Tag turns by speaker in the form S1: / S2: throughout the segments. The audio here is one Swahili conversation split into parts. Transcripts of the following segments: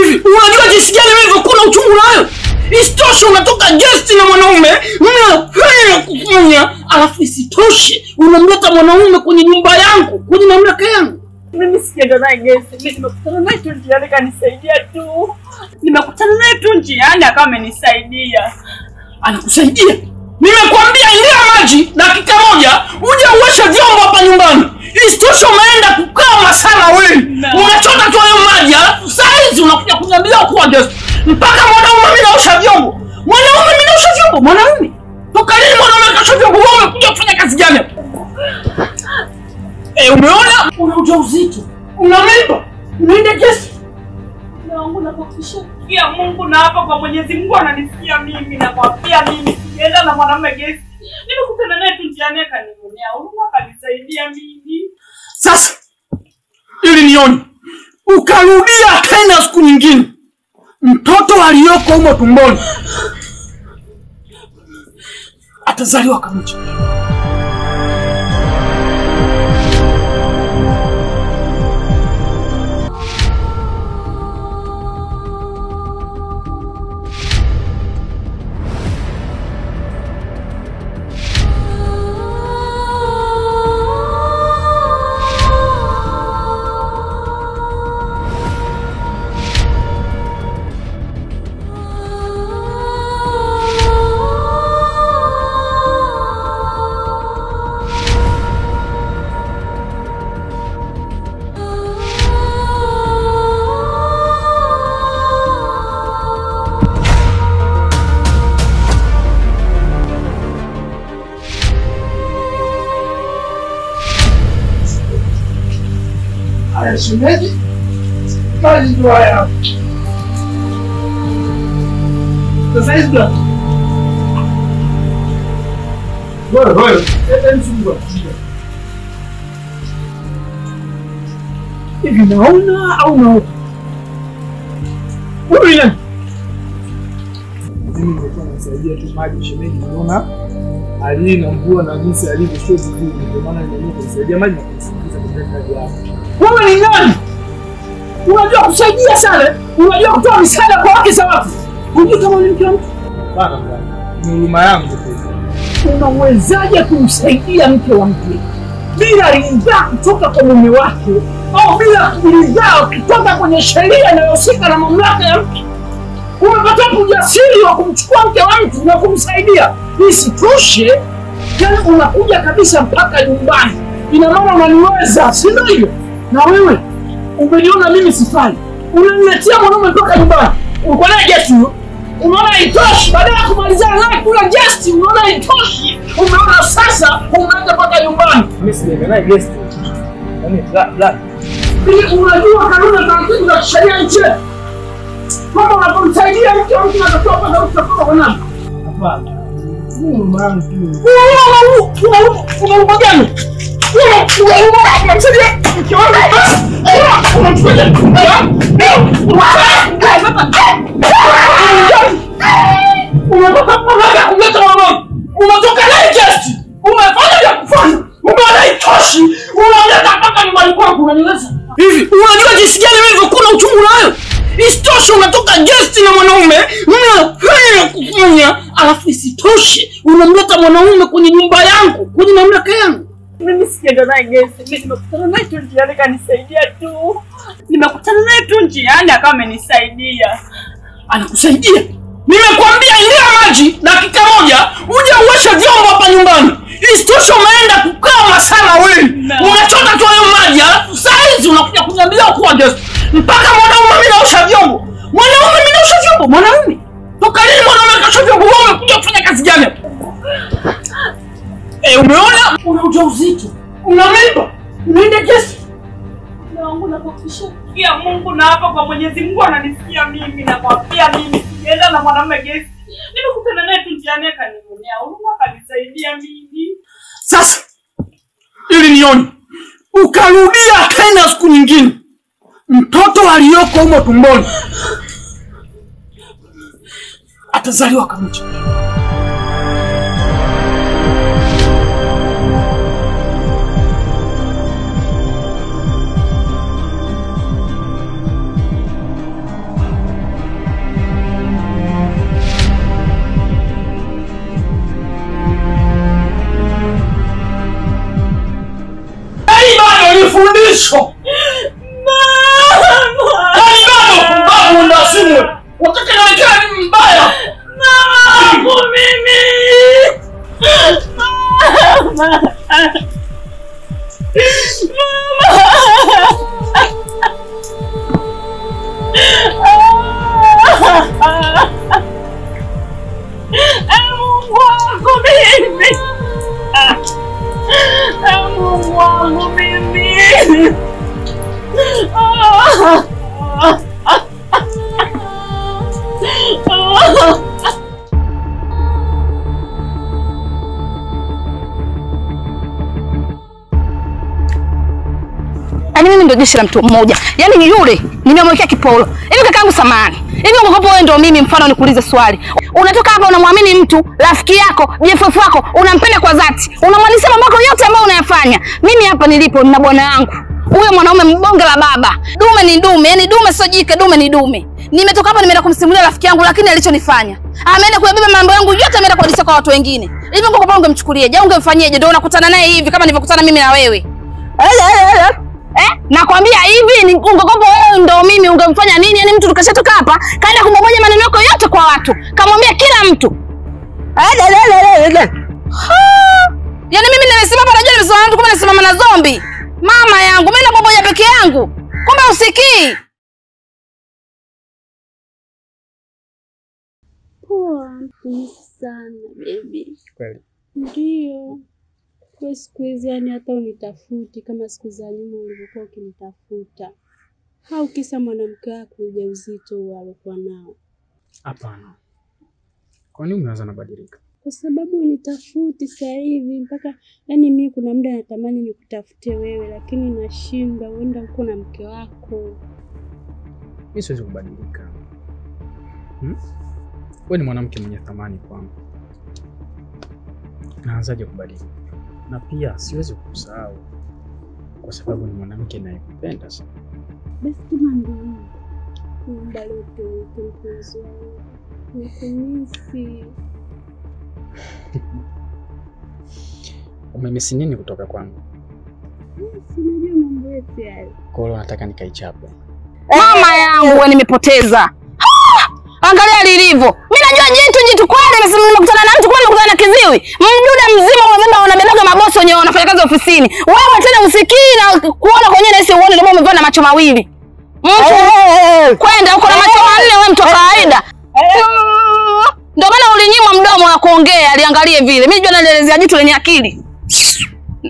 S1: Hivi unajua jinsi gani wewe ulivyokuwa na uchungu nayo? Isitoshe unatoka guest na mwanaume, mnafanya kufanya, alafu isitoshe unamleta mwanaume kwenye nyumba yangu, kwenye mamlaka yangu.
S2: Mimi sijaenda naye guest, mimi nimekutana naye tu njiani kanisaidia tu. Nimekutana naye tu njiani akawa amenisaidia.
S1: Anakusaidia? Nimekuambia ingia maji dakika moja uje uoshe vyombo hapa nyumbani. Isitoshe umeenda kukaa masaa mawili. Unachota tu hayo maji alafu saizi unakuja kuniambia kuwa guest. Mpaka mwanaume mimi naosha vyombo. Mwanaume mimi naosha vyombo, mwanaume. Toka lini mwanaume kaosha vyombo? Wewe umekuja kufanya kazi gani? Umeona? Una ujauzito. Una mimba. Unaenda guest.
S2: Mungu nakuhakikishia Mungu na hapa kwa Mwenyezi Mungu ananisikia mimi na kwambia mimi sijaenda na mwanamume guest. Nimekutana naye tu njiani akanionea huruma akanisaidia mimi.
S1: Sasa ili nione ukarudia tena siku nyingine, mtoto aliyoko humo tumboni atazaliwa kama mcha.
S3: Shemeji, kazi ndio haya. Sasa hizi bwana. Bora bora, eta msumbua.
S1: Hivi naona au naona? Wewe nani?
S3: Mimi nilikuwa nasaidia tu maji shemeji, naona hali na mvua na jinsi alivyo sio vizuri, ndio maana nimeamua kumsaidia maji na kumsindikiza katika kazi yake.
S1: Wewe ni nani? Unajua kusaidia sana, unajua kutoa misaada kwa wake za watu. Unajua kama ni mke wa mtu?
S3: Bana bwana, ni huruma yangu tu.
S1: Unawezaje kumsaidia mke wa mtu bila ridhaa kutoka kwa mume wake au bila ridhaa kutoka kwenye sheria inayohusika na mamlaka ya mke? Umepata ujasiri wa kumchukua mke wa mtu na kumsaidia. Isitoshe, yani unakuja kabisa mpaka nyumbani. Ina maana unaniweza, si ndio hivyo? Na wewe umeniona mimi sifai. Unaniletea mwanaume mpaka nyumbani. Uko naye guest huyo. Unaona haitoshi, baada ya kumalizana naye kula guest, unaona haitoshi. Umeona sasa unaanza mpaka nyumbani.
S3: Mimi sijaenda naye guest. Yaani la.
S1: Ili unajua kanuni na taratibu za sheria nchi. Kama unapomsaidia mtu mtu anatoa mpaka utatoka kwa nani?
S3: Hapana. Mungu wangu.
S1: Una gani? Unamsaidia mke wangu. Unatoka naye guest. Umefanya vya kufanya. Umeona haitoshi. Unamleta mpaka nyumbani kwangu unaniweza. Hivi unajua jinsi gani wewe ulivyokuwa na uchungu nayo? Isitoshe unatoka guest na mwanaume, mnafanya kufanya, alafu isitoshe unamleta mwanaume kwenye nyumba yangu, kwenye mamlaka yangu.
S2: Mimi sijaenda naye guest, mimi nimekutana naye tu njiani kanisaidia tu. Nimekutana naye tu njiani akawa amenisaidia.
S1: Anakusaidia? Nimekuambia ingia maji dakika moja uje uoshe vyombo hapa nyumbani. Isitoshe umeenda kukaa masaa mawili. Unachota tu hayo maji alafu saizi unakuja kuniambia kuwa guest. Mpaka mwanaume mimi naosha vyombo. Mwanaume mimi naosha vyombo, mwanaume. Toka lini mwanaume kaosha vyombo? Wewe umekuja kufanya kazi gani? Umeona? Una ujauzito. Una mimba. Unaenda guest.
S2: Mungu nakuhakikishia Mungu na hapa kwa Mwenyezi Mungu ananisikia mimi na kwambia mimi sijaenda na mwanamume guest. Nimekutana naye tu njiani akanionea huruma akanisaidia mimi.
S1: Sasa ili nione ukarudia tena siku nyingine, mtoto aliyoko humo tumboni atazaliwa kama mcha. Fundisho.
S2: Mama.
S1: Yaani bado mbavu ndasimwe. Wataka nionekane mimi mbaya.
S2: Mama mimi. Mama. Mama. Mungu wangu mimi. Mungu wangu mimi.
S4: Yaani mimi ndio jeshi la mtu mmoja. Yaani yule nimemwekea kipolo. Hivi kakaangu samani. Hivi ungekuwa wewe ndio mimi mfano nikuulize swali. Unatoka hapa unamwamini mtu, rafiki yako, BFF wako, unampenda kwa dhati. Unamwalisia mambo yako yote ambayo unayafanya. Mimi hapa nilipo nina bwana wangu. Huyo mwanaume mbonge la baba. Dume ni dume, yaani dume sio jike, dume ni dume. Nimetoka hapa nimeenda kumsimulia rafiki yangu lakini alichonifanya. Ameenda kuyabeba mambo yangu yote, ameenda kuhadisia kwa watu wengine. Hivi ungekuwa ungemchukulieje? Ungemfanyieje? Ndio unakutana naye hivi kama nilivyokutana mimi na wewe. Eh? Nakwambia hivi ungekuwa wewe ndio mimi ungemfanya nini? Yaani mtu tukashatoka hapa, kaenda kumbomoja maneno yako yote kwa watu. Kamwambia kila mtu. Yaani mimi nimesimama najua nimesimama mtu kumbe nasimama na zombi. Mama yangu, mimi nabomoja peke yangu. Kumbe usikii.
S5: Poa sana baby.
S3: Kweli?
S5: Ndio. Kwa siku hizi yani hata unitafuti kama siku za nyuma ulivyokuwa ukinitafuta. Au kisa mwanamke wako ujauzito aliokuwa nao?
S3: Hapana. Kwa nini umeanza nabadilika?
S5: Kwa sababu unitafuti sasa hivi mpaka yani mimi kuna muda natamani nikutafute wewe lakini nashindwa, uenda huko na mke wako.
S3: Mimi siwezi kubadilika. Wewe ni mwanamke mwenye thamani kwangu. Naanzaje kubadilika? Na pia siwezi kukusahau kwa sababu ni mwanamke ninayekupenda sana.
S5: Basi kama ndio muda wote mpenzi wangu, nikumisi.
S3: Umemisi nini kutoka kwangu?
S5: Si unajua mambo yetu yale.
S3: Kwa hiyo nataka nikaichape.
S4: Mama yangu wewe nimepoteza. Angalia lilivyo. Mimi najua jitu kweli nimekutana na mtu kweli nimekutana na kiziwi. Mduda mzima unabeba unabebaga mabosi wenyewe wanafanya kazi ofisini. Wewe tena usikii na kuona kwenyewe na uone ndio umevaa na macho mawili. Mtu kwenda huko na macho manne wewe mtu kawaida. Ndio maana ulinyimwa mdomo wa kuongea, aliangalie vile. Mimi najua naelezea jitu lenye akili.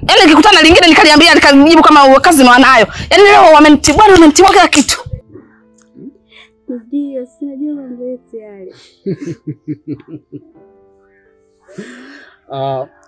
S4: Yaani nikikutana lingine nikaliambia nikajibu kama kazi wanayo. Yaani leo wamenitibua, wamenitibua kila kitu.
S5: Ndio, sinajua mambo yetu yale.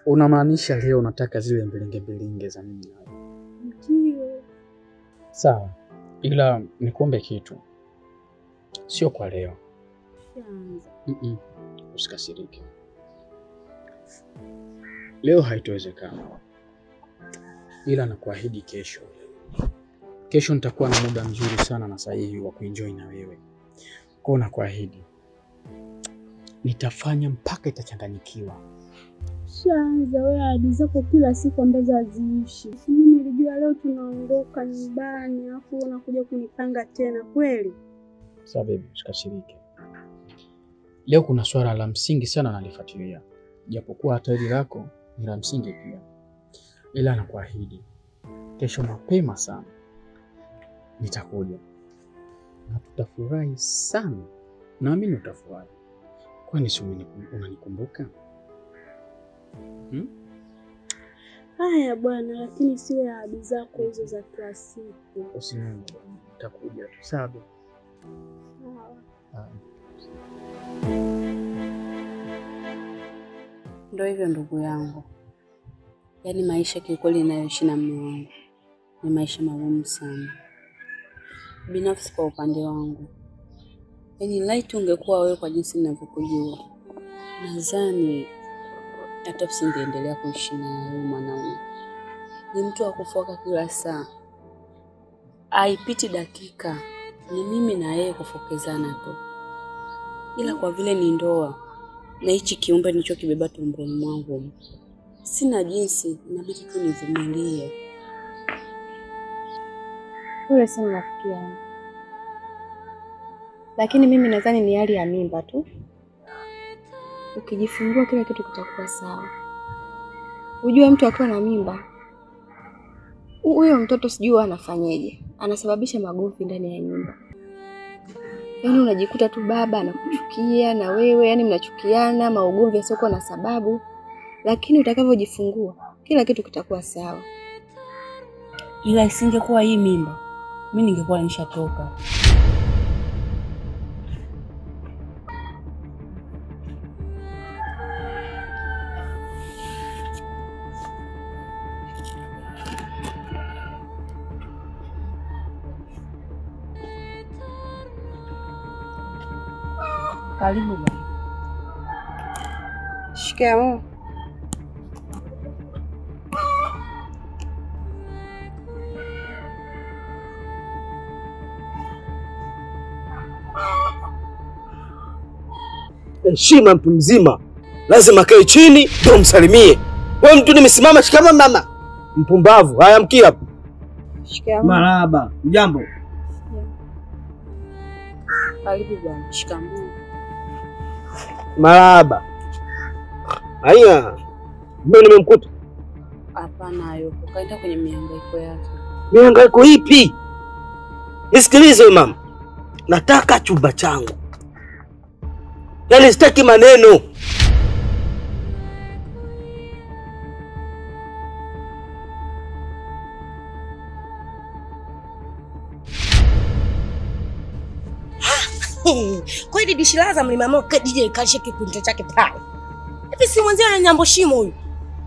S3: Unamaanisha leo unataka zile mbilinge mbilinge za mimi na wewe?
S5: Ndio.
S3: Sawa. Ila nikuombe kitu. Sio kwa leo. Usikasirike. Leo haitowezekana. Ila nakuahidi kesho. Kesho nitakuwa na muda mzuri sana na sahihi wa kuenjoy na wewe. Kwa hiyo nakuahidi nitafanya mpaka itachanganyikiwa.
S5: Shaanza wewe ahadi zako kila siku ambazo haziishi. Mimi nilijua leo tunaondoka nyumbani alafu unakuja kunipanga tena kweli?
S3: Sawa baby, usikasirike. Leo kuna swala la msingi sana nalifuatilia. Japokuwa hata hili lako ni la msingi pia. Ila nakuahidi kesho mapema sana nitakuja na tutafurahi sana. Naamini utafurahi. Kwani si unanikumbuka?
S5: Haya bwana, lakini siwe ahadi zako hizo za kila siku.
S3: Usiniombe bwana, nitakuja tu. Sawa.
S5: Sawa.
S6: Ndio hivyo ndugu yangu. Yaani maisha kiukweli ninayoishi na mume wangu ni maisha magumu sana. Binafsi kwa upande wangu, yaani laiti ungekuwa wewe kwa jinsi ninavyokujua, nadhani hata usingeendelea kuishi na huyu mwanaume. Ni mtu wa kufoka kila saa, haipiti dakika ni mimi na yeye kufokezana tu. Ila kwa vile ni ndoa na hichi kiumbe nilichokibeba tumboni mwangu, sina jinsi, inabidi tu nivumilie.
S7: Pole sana rafiki yangu. Lakini mimi nadhani ni hali ya mimba tu. Ukijifungua kila kitu kitakuwa sawa. Unajua mtu akiwa na mimba, huyo mtoto sijui anafanyeje, anasababisha magomvi ndani ya nyumba. Yaani unajikuta tu baba anakuchukia na wewe, yani mnachukiana, maugomvi yasiokuwa na sababu. Lakini utakavyojifungua kila kitu kitakuwa sawa.
S6: Ila isingekuwa hii mimba, mimi ningekuwa nishatoka. Karibu bwana.
S7: Shikamoo.
S8: Heshima mtu mzima lazima kae chini ndio msalimie. Wewe mtu nimesimama, shikamoo mama. Mpumbavu. Haya mkia hapo.
S7: Shikamoo.
S8: Marahaba. Mjambo.
S6: Karibu bwana. Shikamoo.
S8: Marahaba. Haya. Mimi nimemkuta.
S6: Hapana, hayupo. Kaenda kwenye mihangaiko yake.
S8: Mihangaiko ipi? Nisikilize mama. Nataka chumba changu. Yaani sitaki maneno.
S9: Kweli dishilaza mlimamao DJ kalishe kipinto chake pale. Hivi si mwenzio na nyambo shimo huyu.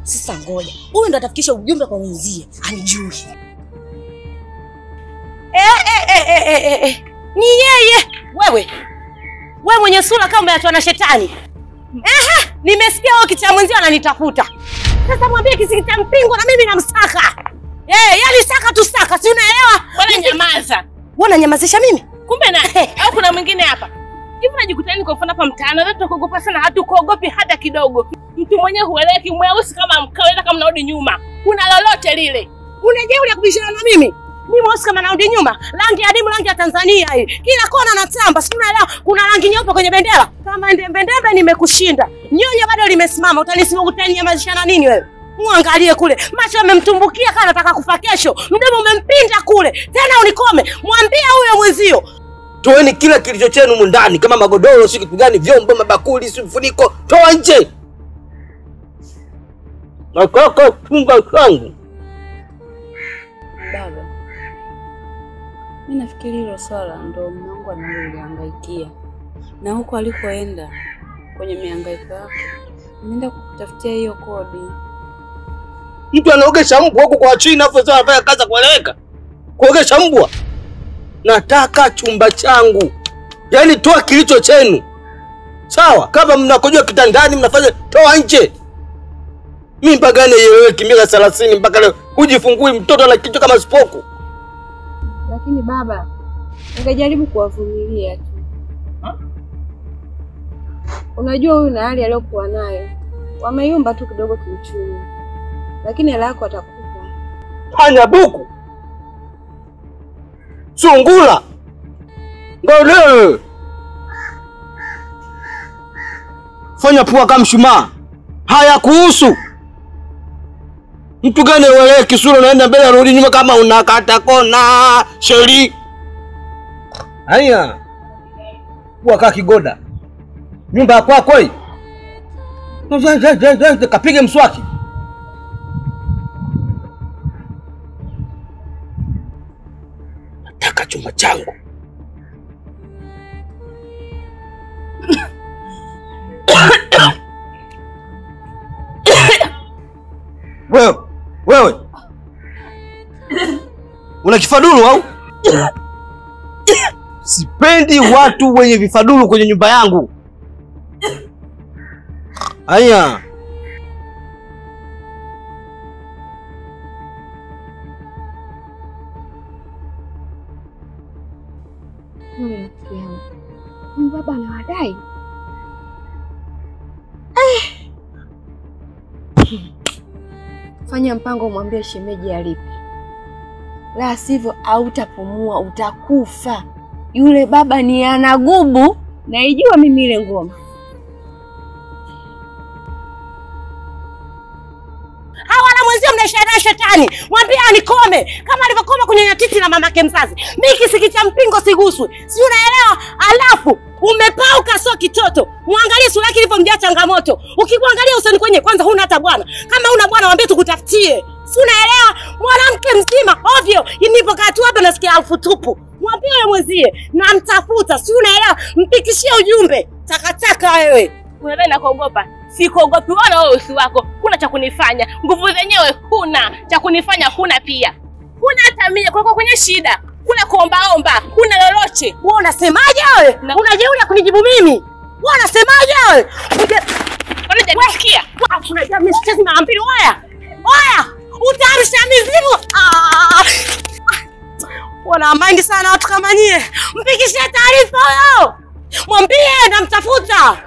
S9: Sasa ngoja. Huyu ndo atafikisha ujumbe kwa wenzie. Anijui. Ni yeye. Wewe. Wewe mwenye sura kama umeachwa na shetani. Ehe, nimesikia wewe kicha mwenzio ananitafuta. Sasa mwambie kisikita mpingo na mimi namsaka. Yaani saka tu saka, si unaelewa?
S4: Bwana nyamaza.
S9: Wewe unanyamazisha mimi?
S4: Kumbe na au kuna mwingine hapa. Hivi unajikuta nini kwa mfano hapa mtaani? Wewe tunakuogopa sana, hatukuogopi hata kidogo. Mtu mwenyewe hueleweki, mweusi kama mkao, hata kama narudi nyuma. Kuna lolote lile.
S9: Una jeuri ya kubishana na mimi? Mimi mweusi kama narudi nyuma. Rangi ya dimu, rangi ya Tanzania hii. Kila kona natamba, si unaelewa? Kuna rangi nyeupe kwenye bendera. Kama ndembe ndembe nimekushinda. Nyonya bado limesimama, utanisimama utaninyamazishana nini wewe? Muangalie kule. Macho yamemtumbukia kana nataka kufa kesho. Mdomo umempinda kule. Tena unikome. Mwambie huyo mwenzio.
S8: Toeni kila kilicho chenu humu ndani, kama magodoro, si kitu gani, vyombo, mabakuli, si mfuniko, toa nje. Nataka chumba changu.
S6: Baba, mimi nafikiri hilo swala ndo mume wangu analolihangaikia. Na huko alikoenda kwenye mihangaiko yake, ameenda kukutafutia hiyo kodi.
S8: Mtu anaogesha mbwa huko kwa China afu sasa anafanya kazi kueleweka. Kuogesha mbwa. Nataka chumba changu. Yaani toa kilicho chenu. Sawa, kama mnakojua kitandani mnafanya, toa nje. Mimba gani ieleweki miaka 30 mpaka leo hujifungui mtoto na kichwa kama spoku.
S7: Lakini baba, ungejaribu kuwavumilia tu. Unajua huyu na hali aliyokuwa nayo, wameyumba tu kidogo kiuchumi. Lakini hela yako atakupa.
S8: Fanya buku. Sungula. Ngole. Fanya pua kama mshumaa. Haya kuhusu. Mtu gani wewe kisura unaenda mbele arudi nyuma kama unakata kona sheri. Haya. Pua kaka kigoda. Nyumba ya kwako hii. Kapige mswaki. Nataka chumba changu. Wewe. Una kifadulu au? Sipendi watu wenye vifadulu kwenye nyumba yangu. Haya.
S7: Rafiki yangu, huyu baba anawadai. Fanya mpango umwambie shemeji alipe. La sivyo hautapumua, utakufa. Yule baba ni anagubu, naijua mimi ile ngoma.
S9: Hawa na mwenzio mnaishaida shetani. Mwambie anikome kama alivyokoma kunyonya titi na mamake mzazi. Mimi kisiki cha mpingo siguswi. Si unaelewa? Alafu umepauka sio kitoto. Muangalie sura yake ilivyomjaa changamoto. Ukikuangalia usoni kwenye kwanza huna hata bwana. Kama huna bwana mwambie tukutafutie. Si unaelewa? Mwanamke mzima ovyo. Nilipokaa tu hapa nasikia harufu tupu. Mwambie yule mwenzie na mtafuta. Si unaelewa? Mpikishie ujumbe. Takataka wewe.
S4: Unadhani nakuogopa? Sikuogopi wala wewe usi wako. Huna cha kunifanya. Nguvu zenyewe huna. Cha kunifanya huna pia. Huna hata mia kwa kwenye shida. Kuna kuombaomba, huna lolote.
S9: Wewe unasemaje wewe? Unajeuri kunijibu mimi? Wewe unasemaje wewe?
S4: Unajisikia?
S9: Unajua mimi sichezi mara mbili waya. Waya! Utaarusha mizimu. Ah! Wana mind sana watu kama nyie. Mpikishie taarifa huyo. Mwambie namtafuta.